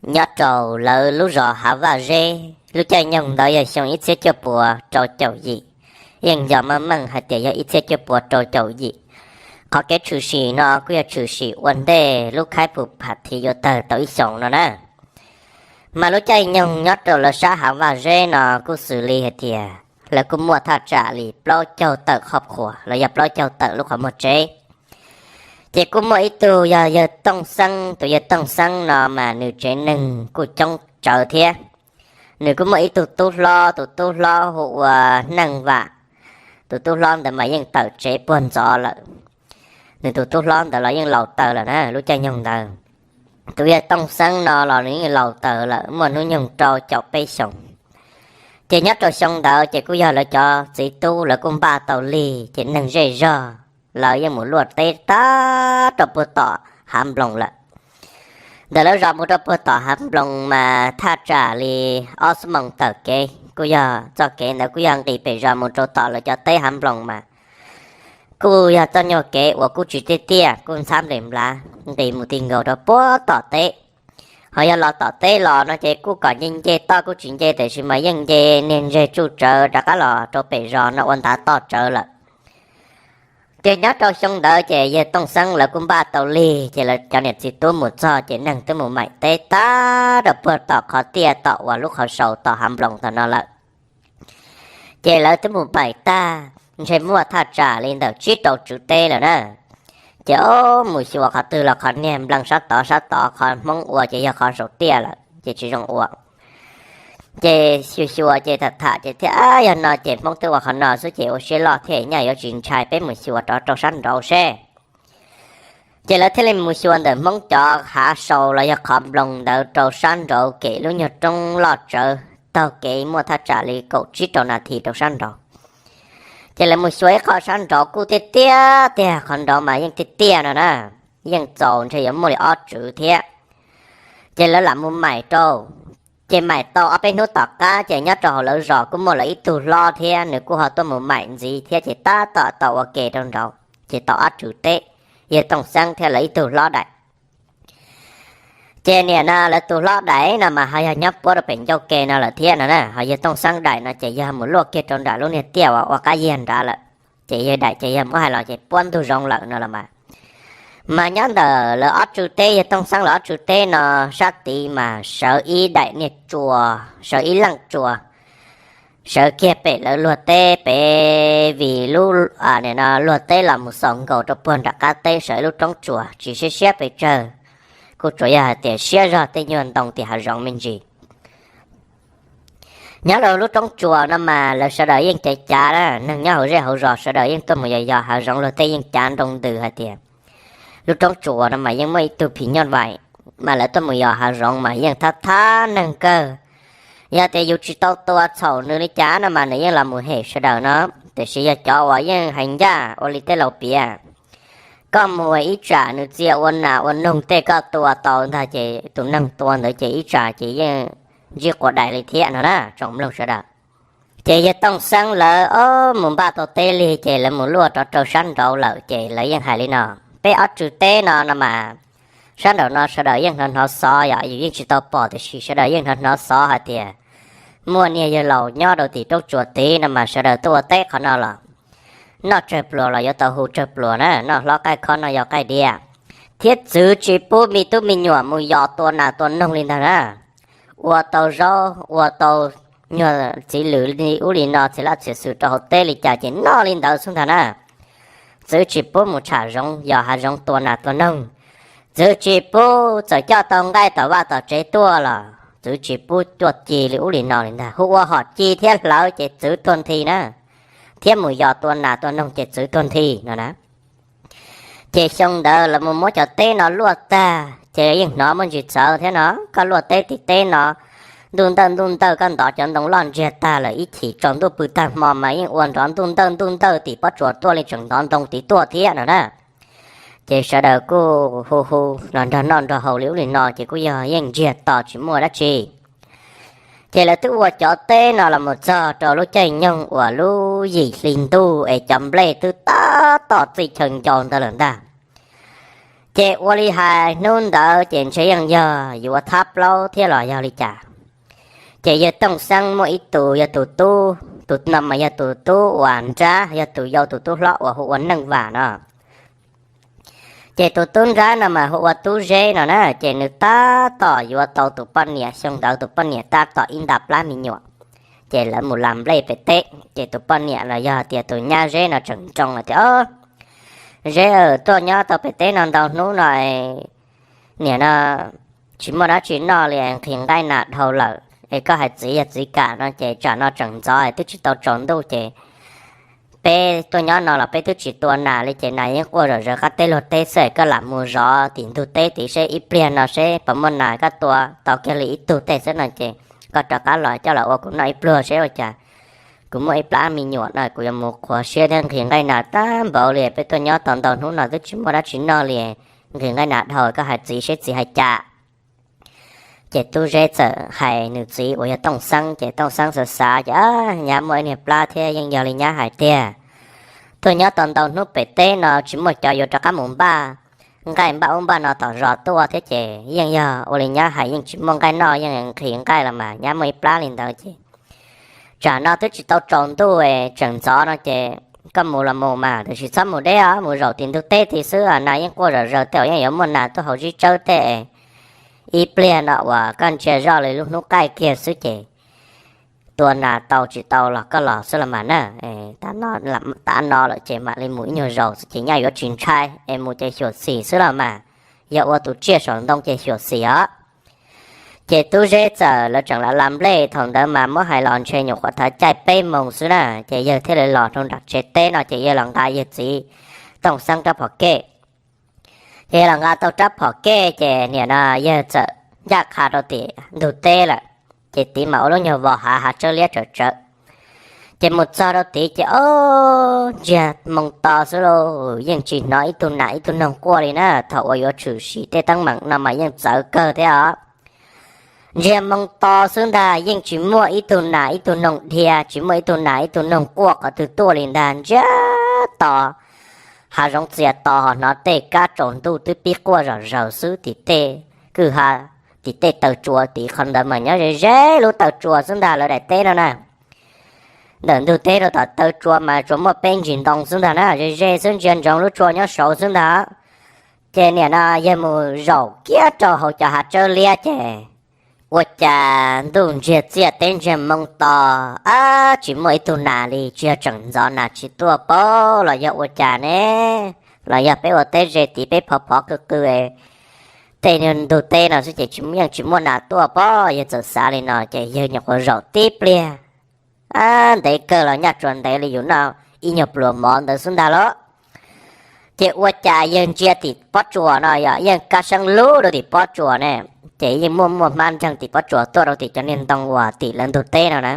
Nyob rau lawv lub zos Hav Vaj Zeb, lub caij nyoog ntawd yog xyoo ib txhiab cuaj puas rau caum yim, yeej yog meej meej hais tias yog ib txhiab cuaj puas rau caum yim. Qhov kev tshwm sim no kuj yog tshwm sim ua ntej lub khaib phu pham thiv yuav tawg tau ib xyoos no na. Mas lub caij nyoog nyob rau lawv sab Hav Vaj Zeb no kuj xws li hais tias lawv kuj muaj thaj tsam li plaub caug tawm qhov qhuas los yog plaub caug tawm lub qhov muag tsev. Ces kuj muaj ib tug yog yawg Tooj Xeeb, tus yawg Tooj Xeeb no mas nws tsev neeg kuj coob tsawv thiab. Nws kuj muaj ib tug tub hlob, tus tub hlob hu ua Neej Vam. Tus tub hlob ntawd mas yeej tawm tsev puag ntxov lawm. Nws tus tub hlob ntawd los yeej laus taws lawm na, lub caij nyoog ntawd. Tus yawg Tooj Xeeb no los nws yeej laus taws lawm, muaj hnub nyoog rau caum peb xyoos. Ces nyob rau xyoo ntawd ces kuj yog lawv cov txiv tub lawv kuj npaj tau lig, ces neeg zej zog lawv yeej mus luaj teb tag rau puag tom Hav Nploos lawm. Ntawm lawv zos mus rau puag tom Hav Nploos mas thaj tsam li ob xuab moos taug kev, kuj yog txoj kev ntawd kuj yog nqis pem zos mus rau tom lawv cov teb Hav Nploos mas kuj yog txoj nyuag kev uas kuj tsis tiaj tiaj, kuj ntxhab nples nplav nqis mus ti nkaus rau puag tom teb. Ho yog los tom teb los no ces kuj kom nce nce toj kuj tsis nce, tiam sis mas yeej nce niag ntseg tsuj tsawv rov qab los rau pem zos no ua ntav toj tsawv lawm. Ces nyob rau xyoo ntawd ces yawg Tooj Xeeb lawv kuj npaj tau lig, ces lawv cov niam txiv tub mus txog ces neeg twb mus maim teb tag rau puag tom qhov tiaj tom uas lub qhov sau tom Hav Nploos tom no lawm. Ces lawv twb mus maim tag, ntshe muaj thaj tsam li ntawm tsib rau tswv teb lawm na. Ces ob mus xyuas qhov twg los qhov niag nplees sab tod sab tod, qhov Hmoob ua ces yog qhov saum tiaj lawm ces tsis zoo ua. Ces xyuas xyuas ces tham tham ces thiaj, Yog no ces Hmoob twb ua qhov no xwb ces ua siab loj thiab, nyaj yuav tsis ntshai, peb mus xyuas rov rau sab nraud seb. Ces lawv thiaj li mus xyuas ntawm Hmoob cov hav sau los yog qhov nploos ntawd rau sab nraud, kev lub nyuag roob loj tsawv, taug kev muaj thaj tsam li kaum tsib rau nas this rau sab nraud. Ces lawv mus xyuas ib qho sab nraud kuj tiaj tiaj tiag, qhov nraud mas yeej tiaj tiaj no na, yeej txaus ntshe yuav muaj li ob tswv thiab. Ces lawv lam mus maim rau. Ces maim tau ob peb hnub tom qab ces nyob rau hauv lawv zos kuj muaj lawv ib tug hlob thiab, nws kuj ho tuaj mus maim ntxiv thiab, ces tab tom tau ua ke rau nraud, ces tau ob tswv teb, yawg Tooj Xeeb thiab lawv ib tug hlob daim. Ces niam no lawv tus hlob daim no mas ho yog nyob puab rau pem ncauj ke no lawm thiab no na, ho yawg Tooj Xeeb daim no ces yog mus luaj kiag rau nram lub niag tiaj uas ua qab yiag nrad lawm. Ces yawg daim ces yog muab hais los ces puab ntug zoov lawm no los mas. Mas nyob ntawm lawv ob tswv teb, yawg Tooj Xeeb lawv ob tswv teb no sab tid mas sawv ib daim niag tsua, sawv ib leej tsua, sawv kiag pem lawv luag teb pem, vim lub, no luag teb los mus xaus nkaus rau puag nram qab teb, sawv ib lub roob tsua tsis siab siab pes tsawg, kuj tsuas yog hais tias siab zog tej nyuag ntoo tim hav zoov me ntsis. Nyob rau lub roob tsua no mas lawv sawv daws yeej cav cav na, neeg nyob hauv zej hauv zos sawv daws yeej tuaj mus yos yos hav zoov, luag tej yeej cav nroo ntws hais tias lub roob tsua no mas yeej muaj ib tug phim nyuj vais, mas lawv tuaj mus yos hav zoov mas yeej thab thab neeg kawg. Yog tias yus tsis tau tua txhaum nws li cas no mas nws yeej los mus hem sawv daws no. Tiam sis yog cov uas yeej hais ncaj ua li tej laus piav, koj mus ib tsam nws txia ua nas ua noog tej koj tua tau ntag ces tus neeg tua ntawd ces ib tsam ces yeej ntsib quav dais li thiab no na tsoom mloog sawv daws. Ces yawg Tooj Xeeb lawv ob mus npaj tau teb lig ces lawv mus luaj rov rau sab nraud lawm ces lawv yeej hais li no, peb ob tswv teb no no mas sab nraum no sawv daws yeej hnov hnov xov, yog yus yeej tsis tau pom tiam sis sawv daws yeej hnov hnov xov hais tias muaj niag yawg laus nyob rau tim roob tsua tid no mas sawv daws tuaj ua teb qhov no los noj tsawg pluas los yuav tau hu tsawg pluas na, noj hlob qaij khob noj yau qaij diav, thiab txwv tsis pub me tub me nyuam mus yos tua nas tua noog li ntag na. Ua tau zaub ua tau nyuag txiv lws li ub li no, txiv laj txiv xwm rau hauv teb li cas ces noj li ntawd xwb ntag na. Txwv tsis pub mus tsham zoov yos hav zoov tua nas tua noog. Txwv tsis pub, txawm coj tau nqaij tom vaj tom tsev tuaj los txwv tsis pub tuaj ci li ub li no li ntag. Hu ua hom ci thiab hlawv ces txwv tuag nthi na, thiab mus yos tua nas tua noog ces txwv tuag nthi no na. Ces xyoo ntawd lawv mus muab cov teb no luaj tag ces yeej hnov muaj ntsis txawv thiab no, koj luaj teb tim teb no ntuj ntawj ntuj ntawj, koj ntov cov ntoo loj ntsiag tag lawm, ib chim tsaus ntuj pw tag hmo mas yeej ua nrov ntuj ntawj ntuj ntawj tim pob tsuas tuaj li tseem ntov ntoo tid tuaj thiab no na. Ces sawv daws kuj hu hu los nrog noj nrog haus li ub li no ces kuj yog yeej ntsiag to tsis muaj dab tsi. Ces lawv twb ua cov teb no los mus txog rau lub caij nyoog uas lub yim hli ntuj es cov nplej twb tab tom txij chaw ncau ntawd lawm ntag. Ces ua li hais hnub ntawd ces ntshe yeej yog yuav thab plaub thiab los yog li cas. Ces yawg Tooj Xeeb muaj ib tus yog tus tub, tus no mas yog tus tub uas nrab, yog tus yau tus tub hlob uas hu ua Neej Vam no. Ces tus tub nrab no mas hu ua Tub Zeb no na, ces nws tab tom yuav tau tus poj niam, xyoo ntawd tus poj niam tab tom ib nta plab me nyuam. Ces lawv mus las nplej pem teb, ces tus poj niam los yog tias tus nyab Zeb no tseem nroo tias, Zeb, tuaj nyob tau pem teb no ntau hnub no, niam no tsis muaj dab tsi noj li, nqhis nqaij nas dhau lawm es koj hais txiv yog txiv kam no ces tsam no tseem ntxov twb tsis tau tsaus ntuj ces peb tuaj nyob no los peb twb tsis tua nas li ces nas yeej quaj zom zaws qab teb luag teb xwb, koj lam mus zov tim ntug teb tid seb ib pliag no seb puas muaj nas, koj tua tau kiag li ib tug tej xwb no ces koj rov qab los coj los ua kuv noj ib pluag seb ua cas. Kuv muaj ib plab me nyuam no kuv yuav mus qhuav siab thiab nqhis nqaij nas tag npaum li, peb tuaj nyob tau ntau hnub no twb tsis muaj dab tsi noj li, nqhis nqaij nas dhau, koj hais txiv seb txiv hais cas. Ces Tub Zeb txawm hais nws txiv uas yog Tooj Xeeb, ces Tooj Xeeb xav xav ces, Nyab muaj ib niag plab thiab, yeej yog li nyab hais tiag. Tuaj nyob tau ntau hnub pem teb no tsis muaj cov yuav rov qab mus npaj nqaij npaj ub npaj no tom zos tuaj thiab ces yeej yog ua li nyab hais, yeej tsis muaj nqaij noj, yeej nqhis nqaij los mas nyab muaj ib plab li ntawd ces tsam no twb tsis tau tsaus ntuj, tseem ntxov no ces koj mus los mus mas, tiam sis txhob mus deb os, mus zaum tim ntug teb tid xwb, nas yeej quaj zom zaws tej uas yeej yuav muaj nas tuaj hauv zib tsawb tej. Ib pliag no uas koj ntsia zoj li lub hnub qaij kiag xwb ces tua nas tau tsis tau los koj los xwb los mas na. Tav no lawm ces mam li mus ib nyuag zaus xwb ces nyaj yuav tsis ntshai es mus ces xyuam xim xwb los mas, yog ua tus tsiaj saum ntoo ces xyuam xim os. Ces Tub Zeb txawm lawv tseem lam las nplej thaum ntawd mas muab hais los ntshe nyuam qhuav thav caij peb moos xwb na, ces yawg thiaj li los rau nram tsev teb no ces yawg los nqa yawg txiv Tooj Xeeb rab phom kej. Ces yawg los nqa tau rab phom kej ces nim no yawg txawm ncaj qha rau tim ntug teb lawm. Ces tid mas ua lub nyuag vos hav hav tsawb liab tsawv tsawv. Ces mus txog rau tid ces ob, ntsiag moo to xwb lauj, yeej tsis hnov ib tug nas ib tug noog quaj li na. Thaum uas yuav tshwm sim tej teeb meem no mas yeej txawv kawg thiab os. Ntsiag moo to xwb ntag, yeej tsis muaj ib tug nas ib tug noog dhia, tsis muaj ib tug nas ib tug noog quaj qhov twg tuaj li ntag. Ntsiag to, hav zoov txias to, ho hnov tej kab tsaus ntuj twb pib quaj zom zaws xwb tim tej kwj ha, tim tej taw tsua tid. Qhov ntawd mas nyob ze ze lub taw tsua xwb ntag lawv daim teb no na. Ntawm ntug teb rau tom taw tsua mas tsuas muaj peb ntsis ntoo xwb ntag na, ze ze xwb, ntsia ntsoov lub tsua nyob saud xwb ntag. Ces nim no yawg mus zaum kiag rau hauv cov hav tsawb liab ces ua cas ntuj ntsiag txiaj teb ntsiag moo to, ab tsis muaj ib tug nas li, tsis yog tseem ntxov nas tsis tuaj pob los yog ua cas ne, los yog peb ua teb ze tid peb phov phov qw qw tej ntug teb no xwb ces yeej tsis muaj nas tuaj pob. Yawg txawm xav li no ces yawg nyuam qhuav zaum tib pliag, ab ntev kawg los nyaj tsuas ntev li yus noj ib nyuag pluas mov ntawd xwb ntag lauj. Ces ua cas yawg ntsia tim pob tsuas no yog yeej kaj seeb lub rau tim pob tsuas ne, ces yeej muaj muaj hmab nreeg tim pob tsuas tuaj rau tim cov niag ntoo uas tim lawv ntug teb no na.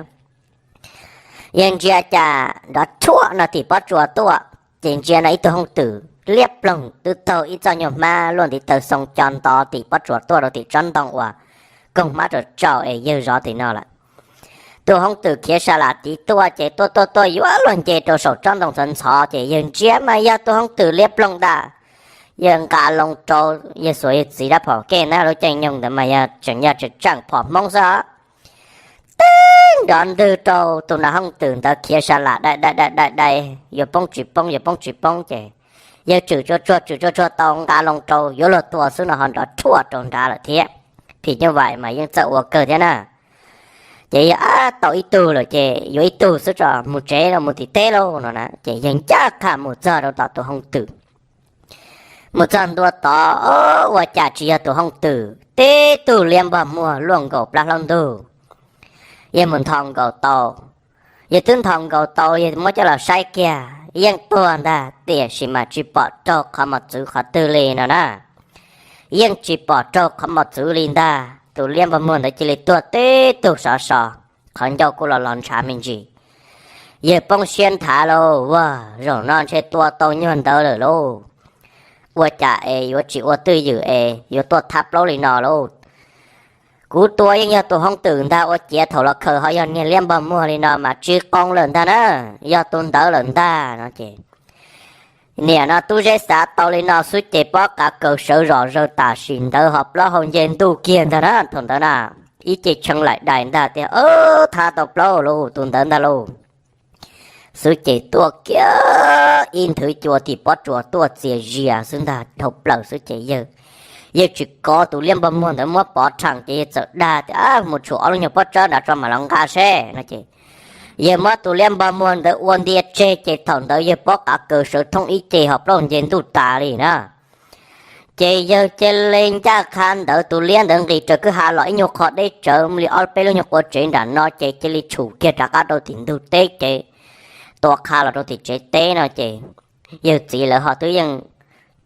Yawg ntsia cas nrov rhuaj no tim pob tsuas tuaj, ces ntsia no ib tug hooj twm liab ploog twb taug ib txoj nyuag hmab luaj ntiv taw xoo co nto tim pob tsuas tuaj rau tim tsob ntoo uas koog hmab rau tsaus es yawg zov tim no lawm. Tus hooj twm khiav sa lam tid tuaj ces tuaj tuaj tuaj yuav luag nce rau saum tsob ntoo ntxhov ntxhov ces yawg ntsia mas yog tus hooj twm liab ploog ntag. Yawg nqa loo rau yawg xuas yawg txiv rab phom kej na, lub caij nyoog ntawd mas yog tseem yog tseem tseem phom Hmoob xwb. Tib nrov ntwg rau tus nas hooj twm ntawd khiav sa lam dai dai dai dai dai, yuav poob tsis poob yuav poob tsis poob ces yawg tswm tsuag tsuag tswm tsuag tsuag tau nqa loo rau yuav luag tua xwb no ho nrov rhuaj rau nrad lawm thiab. Phim nyuj vais mas yeej txawj ua kawg thiab na. Ces yawg ab tau ib tug lawm ces yuav ib tug xwb tso mus tsev los mus tim teb lauj no na, ces yawg ncaj qha mus txog rau tom tus hooj twm. Mus txog ntua tod, ua cas tsis yog tus hooj twm, tib tug liab npog muag luaj nkaus plab hlaub ntug. Yawg mus nthos nkaus tau, yawg twb nthos nkaus tau yawg muab coj los saib kiag yeej tuag ntag, tiam sis mas tsis pom raug qhov mos txwv qhov twg li no na. Yeej tsis pom raug qhov mos txwv li ntag, tus liab npog muag ntawd cia li tuag tib tug sov so, qhov ncauj kuj los los ntshav me ntsis. Yawg poob siab nthav lauj, ua zaum no ntshe tua tau nyuag ntawd lawm lauj. Ua cas es yuav tsis ua twj ywm es yuav tuaj thab plaub li no lauj? Kuv tua yeej yog tus hooj twm ntag, ua ciav thaum los khaws ho yog niag liab npog muag li no mas tsis qoo lawm ntag na, yog tus ntawd lawm ntag no ces Niam no Tub Zeb xav tau li no xwb ces pob qav kaws sawv zom zaws tam sim ntawd ho plaub hau nce ntuj kiag ntag na. Thaum ntawd na ib ce tshee laim dais ntag tias, Thab tau plaub lauj, tus ntawd ntag lauj. Xwb ces tuaj kiag ib nthwv cua tim pob tsuas tuaj txias zias xwb ntag dhau plaws xwb ces yawg, yawg tsis kov tus liab npog muag ntawd muab pov rhees ces yawg txawm dag tias, Mus tshum ob lub nyuag pob tsawb nrad tso mam los nqa seb no ces yawg muab tus liab npog muag ntawd ua ntia tseg ces thaum ntawd yawg pob qav kaws sawv thoob ib ce ho plaub nce ntuj tas li na. Ces yawg cia li ncaj qha ntawd tus liab ntawd nqis raws kwj ha los ib nyuag qho deb tsawv li ob peb lub nyuag qua tsev nram no ces cia li tshum kiag rov qab rau tim ntug teb ces tua qha los rau tim tsev teb no ces yawg txiv lawv ho twb yeej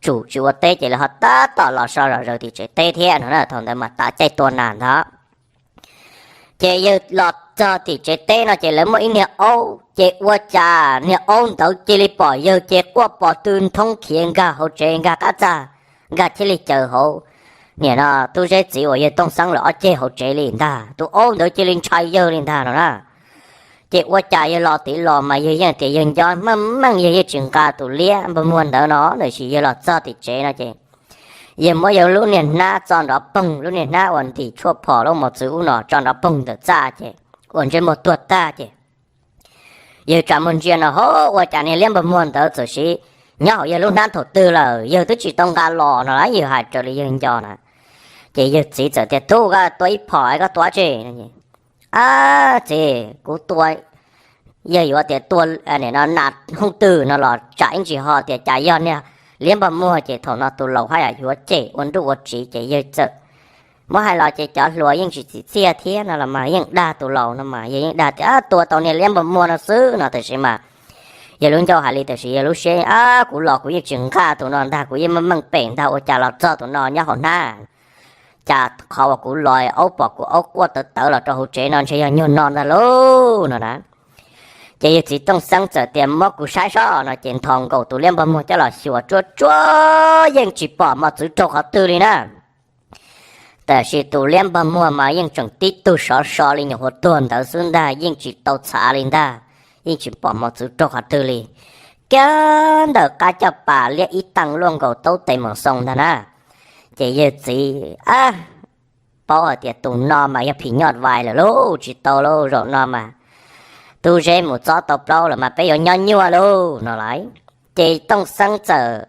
tsum tsis ua teb ces lawv ho tab tom los so zom zaws tim tsev teb thiab no na. Thaum ntawd mas tav caij tua nas ntag. Ces yawg los txog tim tsev teb no ces lawv muaj ib niag aub ces ua cas niag aub ntawd cia li pom yawg ces quaj pos tw nthoob khiav nkag hauv tsev nkag qab txag, nkag thiaj li caws hauv niam no Tub Zeb txiv uas yawg Tooj Xeeb lawv ob ceg hauv tsev li ntag. Tus aub ntawd cia li ntshai yawg li ntag no na. Ces ua cas yawg los tid los mas yawg yeej tias yawg nco meej meej yawg yeej tsis nqa tus liab npog muag ntawd no, tab sis yawg los txog tim tsev no ces yawg muab yawg lub niag hnab txo nrov poog, lub niag hnab uas ntim tshuaj phom lub mos txwv ub no tso nrov poog ntawm txaj ces ua ntsej muag tuag tag ces yawg tsa muag ntsia no ho ua cas niag liab npog muag ntawd txawm siv nyob hauv yawg lub hnab thaum twg lawm, yawg twb tsis tau nqa los no las, yawg hais raws li yawg nco na. Ces yawg txiv txawm tias, Tub, koj tua ib phom koj tua tsi? Ab txiv, kuv tua, yawg yuav tias tua no nas hooj twg no los tsam ib ntsis ho tias cas yog niag liab npog muag ces thaum no tus laus haj yam yuav cem ua nruj ua tsiv ces yawg txawm muab hais los ces cov hluas yeej tsis txim txiaj thiab no los mas yeej dag tus laus no mas yawg yeej dag tias tua tau niag liab npog muag no xwb no tiam sis mas yawg lub ncauj hais li tiam sis yawg lub siab, Ab kuv los kuv yeej tsis nqa tus no ntag, kuv yeej meej meej pem ntag, ua cas los txog tus no nyob hauv hnab. Cas qhov uas kuv los aub pom kuv aub quaj tawv tawv los rau hauv tsev no ntshe yog nyuag no ntag lauj no na. Ces yawg txiv Tooj Xeeb txawm tias, Muab kuv saib soj no ces nthos nkaus tus liab npog muag coj los xyuas tsuab tsuab yeej tsis pom mos txwv raug qhov twg li na. Tiam sis tus liab npog muag mas yeej tseem tib tug sov so li nyuam qhuav tuag ntawd xwb ntag, yeej tsis tau txhav li ntag, yeej tsis pom mos txwv raug qhov twg li. Kiag ntawm qab coj pas liab ib teeg luaj nkaus taub tes mus xoo ntag na. Ces yawg txiv, Ab, paub hais tias tus no mas yog phim nyuj vais lawm lauj, tsis tau lauj, zaum no mas Tub Zeb mus txob tau plaub lawm mas peb yuav nyob nyuaj lauj no lauj. Ces Tooj Xeeb txawm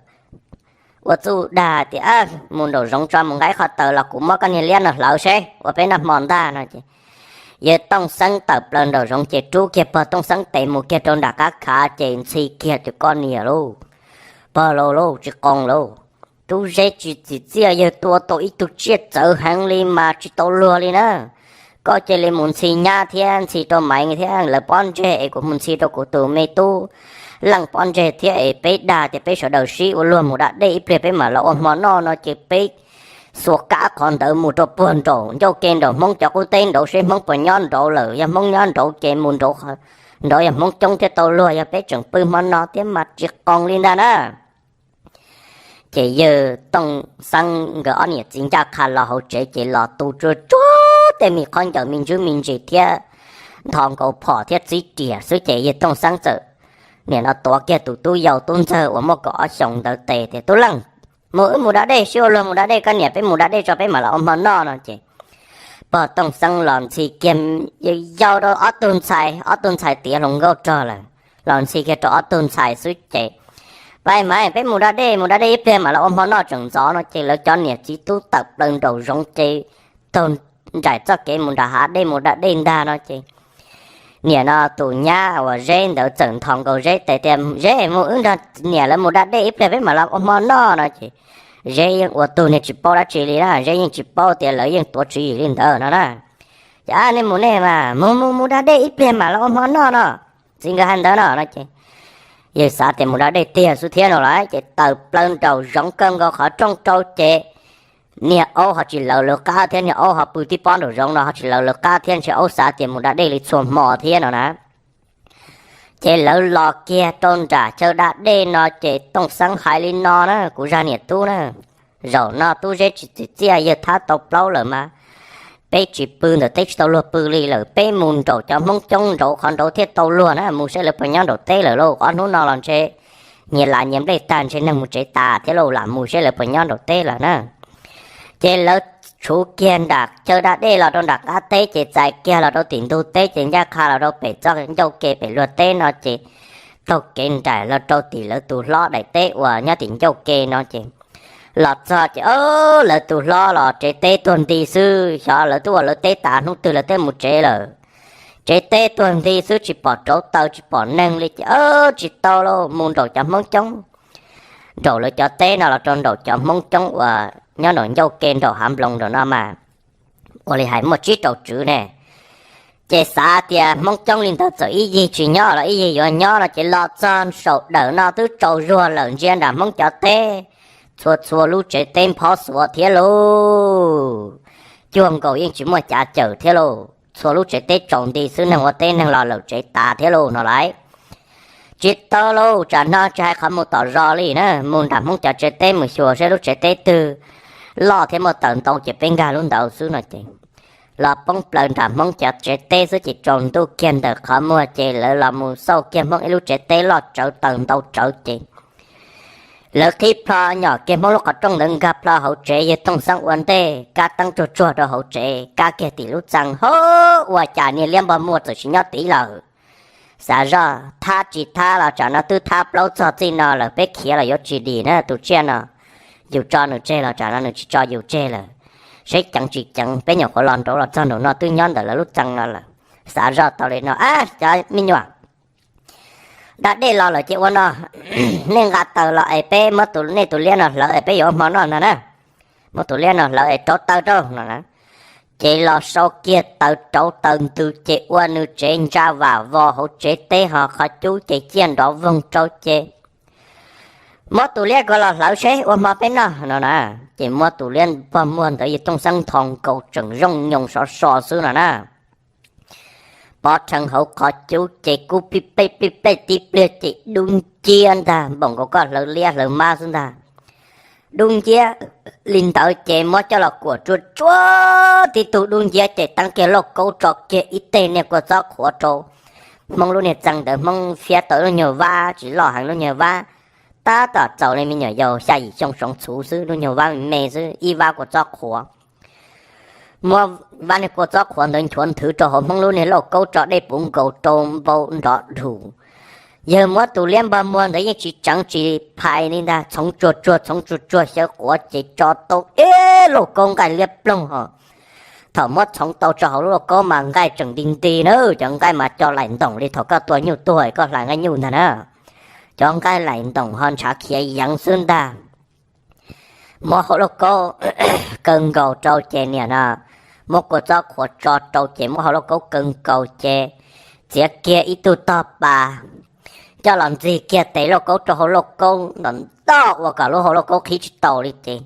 ua txuj dag tias, Mus nraum zoov tso, mus nqa ib qho taws los kuv muab koj niag liab no hlawv seb ua peb noj hmo ntag no ces yawg Tooj Xeeb tawm plaws nraum zoov ces rub kiag pog Tooj Xeeb tes mus kiag rau nram qab khav ces ntxhi kiag tus koj niam lauj, pog laus lauj, tsis qoo lauj. Tub Zeb tsis txim txiaj, yawg tua tau ib tug tsiaj txawv heev li mas tsis tau luag li na. Koj cia li mus ntxhi nyab thiab ntxhi rau Maiv thiab lawv pob ntseg es kuv mus ntxhi rau kuv tus me tub Leej pob ntseg thiab es peb dag tias peb sawv daws sib ua luag mus da dej ib pliag peb mam los ua hmo noj no ces peb xuas kab qhov ntawd mus rau puag nraum ncauj ke nraum Hmoob cov qub teb nraud seb Hmoob puas nyob nraud lawm, yog Hmoob nyob nraud ces mus nraud, nraud yog Hmoob coob thiaj tau luag, yog peb tseem pw hmo no thiab mas tsis qoo li ntag na. Ces yawg Tooj Xeeb nkawd ob niam txiv ncaj qha los hauv tsev ces los tu tsuag tsuag tej me khaub ncaws me ntsuj me ntsis thiab nthos nkaus phom thiab txib riam xwb ces yawg Tooj Xeeb txawm nim no tuav kiag tus tub yau tub ntxawg uas muaj kaum ob xyoos ntawd tes tias, Tub Leej, mus wb mus da dej, sib ua luag mus da dej, koj niam peb mus da dej tso peb mam los ua hmo noj no ces pog Tooj Xeeb los ntxhi kiag yau rau ob tug ntxhais, ob tug ntxhais tiav hluas nkauj rog lawm, los ntxhi kiag rau ob tug ntxhais xwb ces, Pab Maiv, peb mus da dej, mus da dej ib pliag mam los ua hmo noj tseem ntxov no ces lawv cov niam txiv tub tawm plaws nraum zoov ces taug nraim txoj kev mus nram hav dej mus da dej ntag no ces nim no tus nyab uas Zeb ntawd txawm nthos nkaus Zeb tes tias, Zeb, mus wb nrog niam lawv mus da dej ib pliag peb mam los ua hmo noj no ces Zeb yeej ua tug niag tsis paub dab tsi li na, Zeb yeej tsis paub tias lawv yeej tuav tswv yim li ntawd no na. Ces, Ab, nej mus nej mas, mus mus mus da dej ib pliag mam los ua hmo noj no, txiv nkawd hais ntawd no no ces yawg xav tias mus da dej tiag xwb thiab no lawm ces tawm plaws nraum zoov kawg nkaus qhov rooj rau ces niag aub ho tsis lawv lawv qab thiab, niag aub ho pw tib pob nraum zoov no ho tsis lawv lawv qab thiab, ntshe aub xav tias mus da dej li txhua hmo thiab no na. Ces lawv los kiag rau nram chaw da dej no ces Tooj Xeeb hais li no na, Kuv zaj niam tub na, zaum no Tub Zeb tsis txim txiaj, yawg thab tau plaub lawm mas peb tsis pw ntawm teb tsis tau luag pw li lawm, peb mus nraum cov Hmoob coob nraud qhov nraud thiaj tau luag na, mus saib lawv puas nyob nraum teb lawm lauj. Ob hnub no los ntshe nyias lav nyias nplej tag ntshe neeg mus tsev tas thiab lauj, lam mus seb lawv puas nyob nraum teb lawm na. Ces lawv tshuv kiag nram chaw da dej los rau nram qab teb ces txais kiag los rau tim ntug teb ces ncaj qha los rau pem txoj ncauj ke pem luag teb no ces taug kev nraim los rau tim lawv tus hlob daim teb uas nyob tim ncauj ke no ces los txog ces o, lawv tus hlob los tsev teb tuag nti xwb, xyov lawv twb ua lawv teb tas hnub twg lawv twb mus tsev lawm. Tsev teb tuag nti xwb tsis pom rauv taws tsis pom neeg li ces o, tsis tau lauj, mus nraum cov Hmoob coob, nraum lawv cov teb no los rau nraum cov Hmoob coob uas nyob nraum ncauj ke nraum hav nploos nraum no mas ua li hais muaj tsib rau tswv ne. Ces xav tias Hmoob coob li ntawd txawm ib yig tsis nyob los ib yig yuav nyob no ces los txog saum dawm no twb tsaus zuag lawm, ntsia nram Hmoob cov teb, txhua txhua lub tsev teb nphob xuav thiab lauj, cuag nkaus yeej tsis muaj cav cawm thiab lauj, txhua lub tsev teb tsaus nti xwb, neeg ua teb neeg los lawm tsev tas thiab lauj no lauj. Tsis tau lauj, tsam no tsis hais qhov mus tom zos li na, mus nram Hmoob cov tsev teb mus xyuas seb lub tsev teb twg loj thiab muaj taws ntau ces peb nkag lub ntawd xwb no ces los poob plaws nram Hmoob cov tsev teb xwb ces tsaus ntuj kiag ntawm qhov muag ces lawv los mus xauj kiag Hmoob ib lub tsev teb loj tsawv taws ntau tsawv ces lawv qhib plho nyom kiag Hmoob lub qhov rooj ntawd nkag plho hauv tsev, yawg Tooj Xeeb ua ntej kab teeb tsuag tsuag rau hauv tsev, kab kiag tim lub txee, hov, ua cas niag liab npog muag txawm tsis nyob tid lawm. Xav zoj thab tsis thab los tsam no twb thab plaub txog txij no lawm, peb khiav los yuav tsis dim na, tus tsiaj no yus tso nws tseg los tsam no nws tsis tso yus tseg lawm. Seb ceev tsis ceev, peb nyuam qhuav los nraud los txog nraum no twb nyob ntawm lawv lub txee no lawm. Xav zoj tau li no, ab, cov me nyuam, da dej los lawm ces ua no, nej nqa taws los es peb muab tus, nej tus liab no hlawv es peb yuav ua hmo noj ntag na. Muab tus liab no hlawv es rauv taws rau no na. Ces los sau kiag taws rauv taws ntws ces ua nws tsev ntsa vam vos hauv tsev teb ho qhov cub ces ciaj nrov voog rau ces muab tus liab ko los hlawv seb ua hmo peb noj no na. Ces muab tus liab npog muag ntawd yawg Tooj Xeeb nthos nkaus tseem zoo nyoos sov so xwb no na. Pov rhees hauv qhov cub ces kub plij plej plij plej tib pliag ces dub nciab ntag, npaum nkaus koj hlawv liab hlawv mab xwb ntag. Dub nciab li ntawd ces muab coj los kuam tsuag tsuag tib tug dub nciab ces teeb kiag lauj kaub tso kiag ib teg niag kua txob qhuav rau Hmoob lub niag txee ntawd, Hmoob fiab tau lub nyuag vab tsis loj heev, lub nyuag vab tab tom txaus li me nyuam yaus xya yim xyoo soov txhuv xwb, lub nyuag vab me me xwb, ib vab kua txob qhuav. Muab vab niag kua txob qhuav ntawd nchuav nthwv rau hauv Hmoob lub niag lauj kaub tso dej puv nkaus rau npau nrov dhum. Yawg muab tus liab npog muag ntawd yeej tsis tseev tsis phais li ntag, txhoov tsuag tsuag txhoov tsuag tsuag xyaw quav ces tso tau ib lauj kaub nqaij liab ploog ho. Thaum muab txhoov tau tso hauv lub lauj kaub mas nqaij tseem nti nti na, cov nqaij mas co laim ntoom li thaum koj tua nyuj tuag koj hlais nqaij nyuj ntag na. Cov nqaij laim ntoom ho ntshav khiav yeev xwb ntag. Muab hauv lauj kaub kaw nkaus rau ces niam no muab kua txob qhuav tso rau ces muab hauv lauj kaub kaw nkaus ces txiav kiag ib tug tog pas coj los ntxig kiag tes lauj kaub rau hauv lauj kaub ntom ntoj ua kom lub hauv lauj kaub qhib tsis tau li ces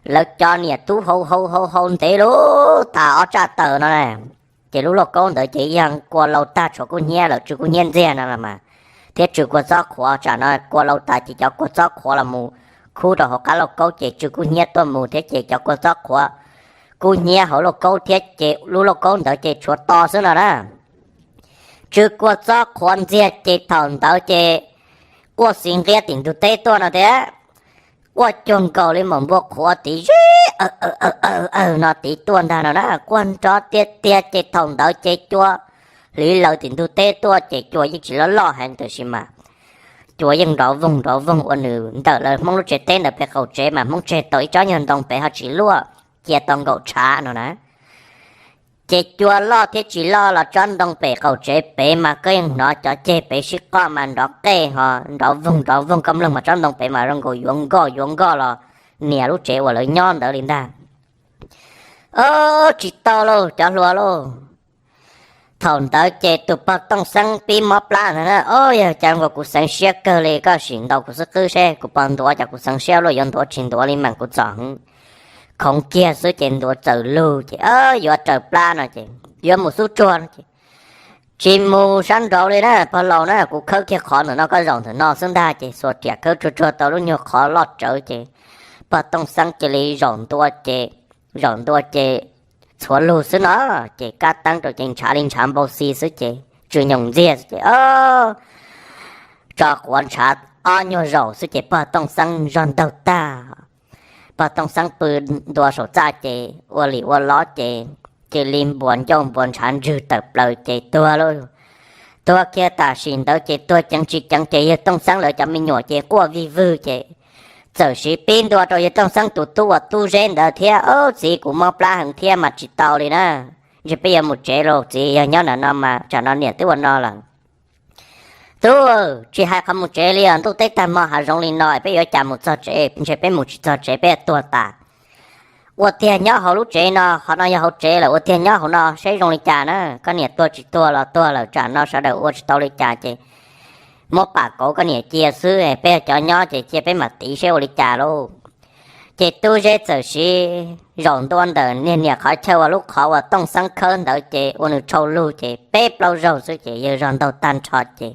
lawv cov niam tub hau hau hau hau ntev lub tas ob tsaj taws no na. Ces lub lauj kaub ntawd ces yog kua laus tag tshuav kub hnyiab lawm, tsw kub hnyiab ntxiag no los mas, thiab tsw kua txob qhuav tsam no kua laus tas ces cov kua txob qhuav los mus khub rau hauv qab lauj kaub ces tsw kub hnyiab tuaj mus thiab ces cov kua txob qhuav kub hnyiab hauv lauj kaub thiab ces lub lauj kaub ntawd ces tshuav to xwb no na. Tsw kua txob qhuav ntxiag ces thaum ntawd ces quaj xis nqiab tim ntug teb tuaj no tias quaj cuag nkaus li maum npua qhuav tid zib aw aw aw aw no tid tuaj ntag no na, quaj nrov tiag tiag ces thaum ntawd ces cua hliv laws tim ntug teb tuaj ces cua yeej tsis loj loj heev tab sis mas cua yeej nrov voog nrov voog ua nws ntawm lawv Hmoob lub tsev teb ntawd pem qaum tsev mas Hmoob tseg tau ib tsob nyuag ntoo pem ho tsis luaj, cia tau nkaum tshav no na. Ces cua loj thiab tsis loj los tsob ntoo pem qaum tsev pem mas koj yeej hnov cov ceg pem sib qoj mas nrov qej ho nrov voog nrov voog, koj mloog mas tsob ntoo pem mas zoo nkaus yuav nkoj yuav nkoj los nias lub tsev uas lawv nyob ntawd li ntag. Ob, tsis tau lauj cov hluas lauj. Thaum ntawd ces tus pog Tooj Xeeb pib mob plab ntag na, ob, yog cas nkaus kuv xeev siab kawg li, koj sim ntaus kuv xub qwb seb kuv puas ntuav, cas kuv xeev siab luaj yuav ntuav tsis ntuav li mas kuv txom heev. Khoov kiag xwb ces ntuav txawm lug ces yuav raws plab no ces yuav mus xub tsuag no ces tsis mus sab nraud li na pog laus na, kuv khawb kiag qhov ntawm no koj zaum ntawm no xwb ntag ces xuas riam khawb tsuag tsuag tau lub nyuag qhov loj tsawv ces pog Tooj Xeeb cia li zaum ntua ces, zaum ntua ces txhuav lug xwb no ces kab teeb rau ces ntshav li ntshav npau xi xwb ces tsw nyoos ntxiag xwb ces ob, tso quav ntshav ob nyuag zaus xwb ces pog Tooj Xeeb zog ntaug tag. Pog Tooj Xeeb pw ntua saum txaj ces ua li ua lov ces cia li npuas ncauj npuas ntshav ntswg tawm plaws ces tuag lauj. Tuag kiag tam sim ntawd ces tuag ceev tsis ceev ces yawg Tooj Xeeb lawv cov me nyuam ces quaj vij vwg ces txawm siv pib ntua rau yawg Tooj Xeeb tus tub uas Tub Zeb ntawd thiab, Ob txiv, kuv mob plab heev thiab mas tsis tau li na. Ntshe peb yuav mus tsev lauj txiv, yog nyob ntawm no mas tsam no niam twb ua no lawm. Tub, tsis hais qhov mus tsev li os, ntuj teb tag hmo hav zoov li no peb yuav cas mus txog tsev, ntshe peb mus tsis txog tsev peb tuag tas. Ua tiag nyob hauv lub tsev no, qhov no yog hauv tsev lawm, ua tiag nyob hauv no seb zoo li cas na. Koj niam tuag tsis tuag los tuag lawm, tsam no sawv daws ua tsis tau li cas ces muab pam kauv koj niam cia xwb, peb yog cov nyob ces cia peb mam tiv seb ua li cas lauj. Ces Tub Zeb txawm siv zaum ntua ntawm niag niam qhov chaw uas lub qhov uas Tooj Xeeb khawb ntawd ces ua nws tshau lug ces peb plaub zaug xwb ces yawg zog ntaug tag nrho ces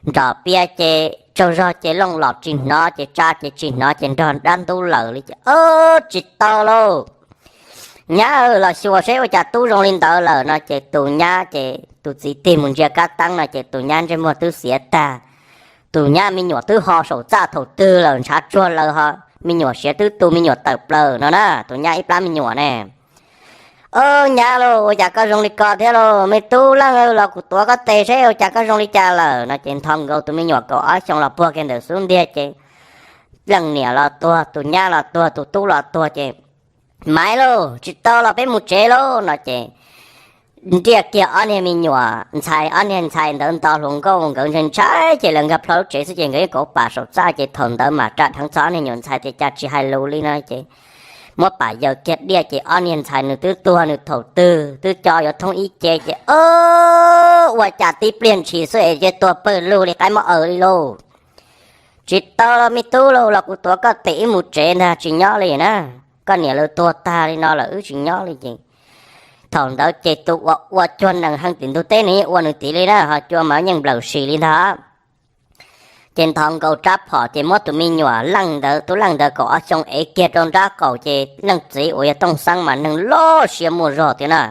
nrom pias ces tsaug zog ces looj los tsis hnov ces tsa ces tsis hnov ces nrog dab ntub lawm li ces, Ob, tsis tau lauj, nyab los xyuas seb ua cas tub zoo li ntawd lawm no ces tus nyab ces tus txiv tig mus ntsia kab teeb no ces tus nyab ntsej muag twb xiav tag. Tus nyab me nyuam twb ho saum txaj thaum twg lawm, ntshav tsuag lawm ho, me nyuam siav twb tu me nyuam tawm plaws no na, tus nyab ib plab me nyuam ne. Ob, nyab lauj, ua cas koj zoo li ko thiab lauj? Me tub Leej, los kuv tuav koj tes seb ua cas koj zoo li cas lawm no ces nthos nkaus tus me nyuam kaum ob xyoo los puag kiag ntawm xub ntiag ces leej niam los tuag, tus nyab los tuag, tus tub los tuag ces, Maiv lauj, tsis tau los peb mus tsev lauj no ces ntiaj kiag ob niag me nyuam ntxhais, ob niag ntxhais ntawd nto hluas nkauj nkawd ntshai ntshai ces lawv nkag plho lub tsev xwb ces nkawd ib kauv pam saum txaj ces thaum ntawd mam ras dheev txog ob niag nyuam ntxhais tias cas tsis hais lus li no ces muab pam yaws kiag diaj ces ob niag ntxhais nws twb tuag nws thaum twg twb co yuav thoob ib ce ces, Ob, ua cas tib pliag ntshis xwb es cia tuag pawg lug li qaib mob aws li lauj. Tsis tau los me tub lauj, los kuv tuav koj tes wb mus tsev ntag, tsis nyob li na. Koj niam lawv tuag tag li no lawm wb tsis nyob li ces thaum ntawd ces tus uas ua cuag nees heev tim ntug teb nws yeej ua nws tim li na, ho cua mas yeej nplawm sis li ntag. Ces nthos nkaus rab phom ces muab tus me nyuam Leej ntawd, tub Leej ntawd kaum ob xyoo ev kiag rau nrab qaum ces leej txiv uas yog Tooj Xeeb mas neeg loj siab muaj zog tiag na.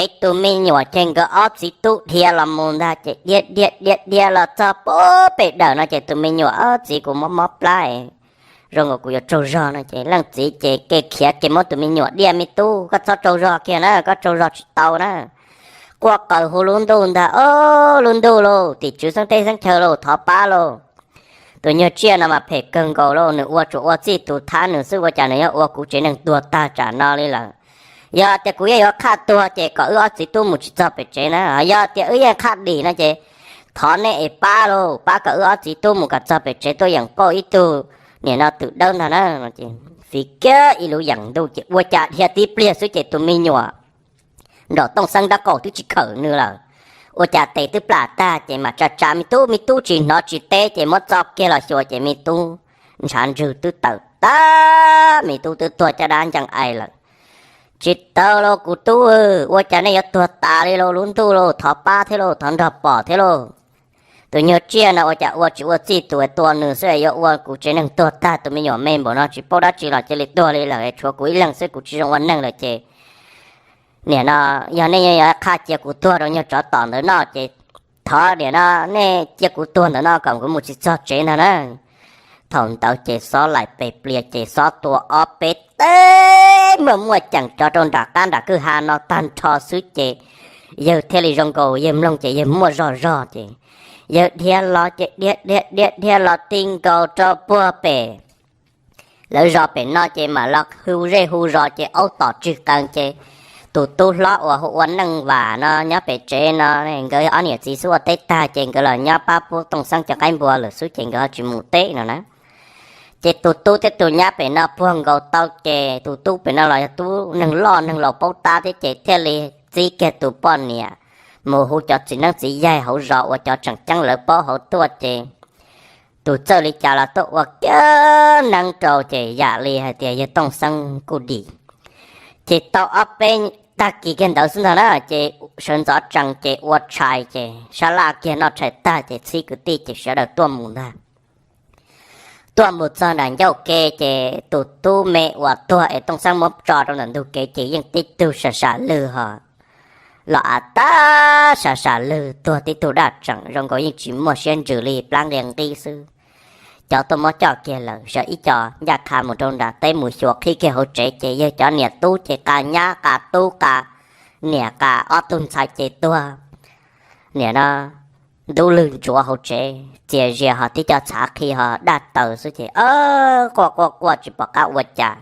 Ev tus me nyuam ces nkawd ob txiv tub dhia los mus ntag ces dhia dhia dhia dhia los txog pem dawm no ces tus me nyuam, Ob txiv, kuv mob mob plab, zoo nkaus kuv yuav tsaug zog no ces leej txiv ces ke khiav ke muab tus me nyuam diaj, Me tub, koj txhob tsaug zog kiag na, koj tsaug zog tsis tau na. Quaj qaws hu lub ntuj ntag, Ob, lub ntuj lauj, tim tswv xeeb teb xeeb chaw lauj, thov pab lauj. Tus nyuag tsiaj no mas phem kawg nkaus lauj, nws ua tsuas ua txij tus thab nws xwb, ua cas nws yuav ua kuv tsev neeg tuag tag tsam no li lawm. Yog tias kuv yeej yuav qhaj tuag ces kom wb ob txiv tub mus tsis txog pem tsev na, yog tias wb yeej qhaj dim no ces thov nej es pab lauj, pab kom wb ob txiv tub mus kom txog pem tsev tuaj yeem pauj ib tug niam no twm dawb ntag na. Fiv kiag ib lub yeem ntuj ces ua cas dhia tib pliag xwb ces tus me nyuam nram Tooj Xeeb nrab qaum twb tsis khawm nws lawm. Ua cas tes twb plam tag ces mam tsa tsa, Me tub, me tub, tsis hnov tsis teb ces muab txo kiag los xyuas ces me tub ntshav ntswg twb tawm tag, me tub twb tuag caj dab ncees ais lawm. Tsis tau lauj kuv tub, ua cas nej yuav tuag tas li lauj, lub ntuj lauj, thov pab thiab lauj, thov nrog pom thiab lauj. Tus nyuag tsiaj no ua cas ua tsis ua txij tus tua nws xwb yuav ua kuv tsev neeg tuag tag, tus me nyuam me npaum no tsis paub dab tsi los cia li tuag li lawm, tshuav kuv ib leeg xwb kuv tsis zoo ua neeg lawm ces nim no yog nej yuav qhaj cia kuv tuag rau nyuag tsov tom ntawd noj ces thov nim no nej cia kuv tuag ntawm no kom kuv mus tsis txog tsev ntag na. Thaum ntawd ces xob laim pes plias ces xob tua ob peb teg muaj muaj ceem cov rau nram qab nram kwj ha no tag nrho xwb ces yawg thiaj li zoo nkaus yawg mloog ces yawg muaj zog zog ces yawg dhia los ces dhia dhia dhia dhia los ti nkaus rau puag pem lawv zos pem no ces mam los hu zej hu zos ces aub tom tswg qees ces tus tub hlob uas hu ua Neej Vam no nyob pem tsev no, nkawd ob niam txiv xub ua teb tag ces nkawd los nyob pab pub Tooj Xeeb cov qaib npua lawm xwb ces nkawd ho tsis mus teb no na. Ces tus tub thiab tus nyab pem no puag nkaus tau ces tus tub pem no los yog tub neeg loj neeg laus paub tab thiab ces thiaj li txib kiag tus poj niam mus hu cov txiv neeb txiv yaig hauv zos uas cov tseem ceeb lawv paub hauv tuaj ces tus txawj li cas los tuaj ua kiag neeb rau ces yam li hais tias yawg Tooj Xeeb kuj dim. Ces tau ob peb tag kis kiag ntawd xwb ntag na ces sawv ntxov tsees ces ua tshais ces sab laj kiag noj tshais tag ces txhib kwv tij ces sawv daws tuaj mus ntag. Tuaj mus txog nram ncauj ke ces tus tub me uas tuag es Tooj Xeeb muab tso rau ntawm ntug kev ces yeej tib tug sam sam lwg ho los av tag sam sam lwg tuag tib tug daj tseem zoo nkaus yeej tsis muaj siab ntsws li, plab nqia nqib xwb. Cov tuaj muab coj kiag lawm, sawv ib co ncaj qha mus rau nram teb mus xyuas qhib kiag hauv tsev ces yawg cov niam tub ces qa nyab qa tub qa niam qa ob tug ntxhais ces tuag. Niam no ntub lwg ntsuav hauv tsev, txias zias ho tib co txhav qhi ho daj taws xwb ces quaj quaj quaj tsis pom qab ua cas.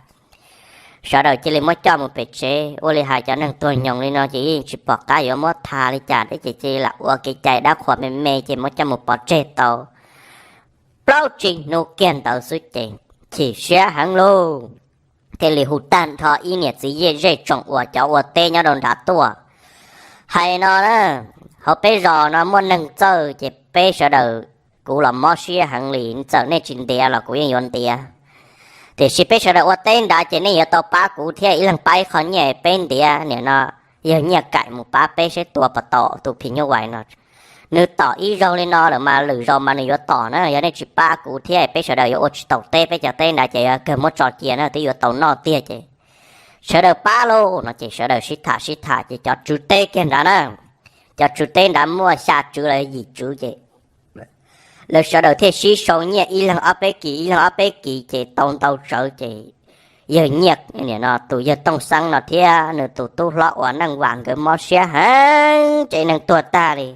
Sawv daws cia li muab coj mus pem tsev, ua li hais cov neeg tuag nyoos li no ces yeej tsis pom qab yuav muab tha li cas thiab ces cia li lam ua kev cai dab qhuas me me ces muab coj mus pov tseg tau plaub tsib hnub kiag ntawd xwb ces chim siab heev lauj. Thiaj li hu tag nrho ib niam txiv zej tsoom uas cov ua teb nyob rau nrad tuaj hais no na, hauv peb zos no muaj neeg txawj ces peb sawv daws, kuv los mob siab heev li, txawm nej tsis ntiav los kuv yeej yuav ntiav. Tiam sis peb sawv daws ua teb nrad ces nej yuav tau pab kuv thiab ib leeg pab ib qho nyiaj peb ntiav. Nim no yawg Nyiaj Kaim mus pab peb seb tua puas tau tus phim nyuj vais no. Nws tom ib zaug li no lawm mas lwm zaus mas nws yuav tom na, yog nej tsis pab kuv thiab peb sawv daws yuav ua tsis taus teb, peb cov teb nrad ces yuav kawg muab tso cia na, twb yuav tau noj tiag ces sawv daws pab lauj no ces sawv daws sib tham sib tham ces cov tswv teb kiag nrad na, cov tswv teb nrad muaj xya tswv los yim tswv ces lawv sawv daws thiaj sib sau nyiaj ib leeg ob peb kis ib leeg ob peb kis ces tau ntau tsawv ces yawg Nyiaj, nim no tus yawg Tooj Xeeb no thiab nws tus tub hlob uas Neej Vam nkawd mob siab heev ces neeg tuag tag li.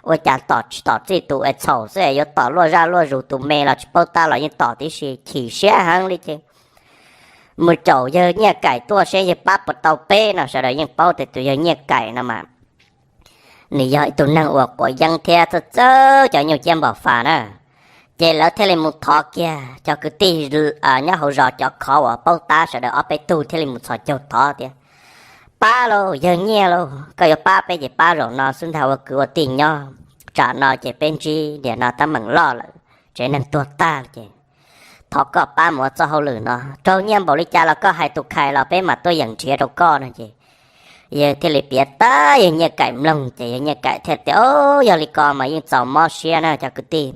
Ua cas tom tsis tom txij tus es txhaum xwb es yuav tom luaj zaj luaj zus, tus me los tsis paub tab los yeej tom tib si, chim siab heev li ces mus caum yawg Nyiaj Kaim tuaj seb yawg pab puas tau peb no. Sawv daws yeej paub tias tus yawg Nyiaj Kaim no mas nws yog ib tug neeg uas quav yeeb thiab txawj txawj cov nyuj ciab npam fas na. Ces lawv thiaj li mus thov kiag cov kwv tij nyob hauv zos cov khov uas paub tab sawv daws ob peb tug thiaj li mus txhos caug thov tias, pab lauj, yawg Nyiaj lauj, koj yuav pab peb ces pab zaum no xwb ntag, ua kwv ua tij nyob, tsam no ces peb ntsib nim no teeb meem loj lawm, tsev neeg tuag tag ces thov koj pab mus ua txoj hauj lwm no, raug nyiaj npaum li cas los koj hais tus khais los peb mam tuaj yeem nrhiav rau koj no ces yawg thiaj li piav tag yawg Nyiaj Kaim mloog ces yawg Nyiaj Kaim thiaj tias, o, yog li ko mas yeej txaus mob siab na cov kwv tij.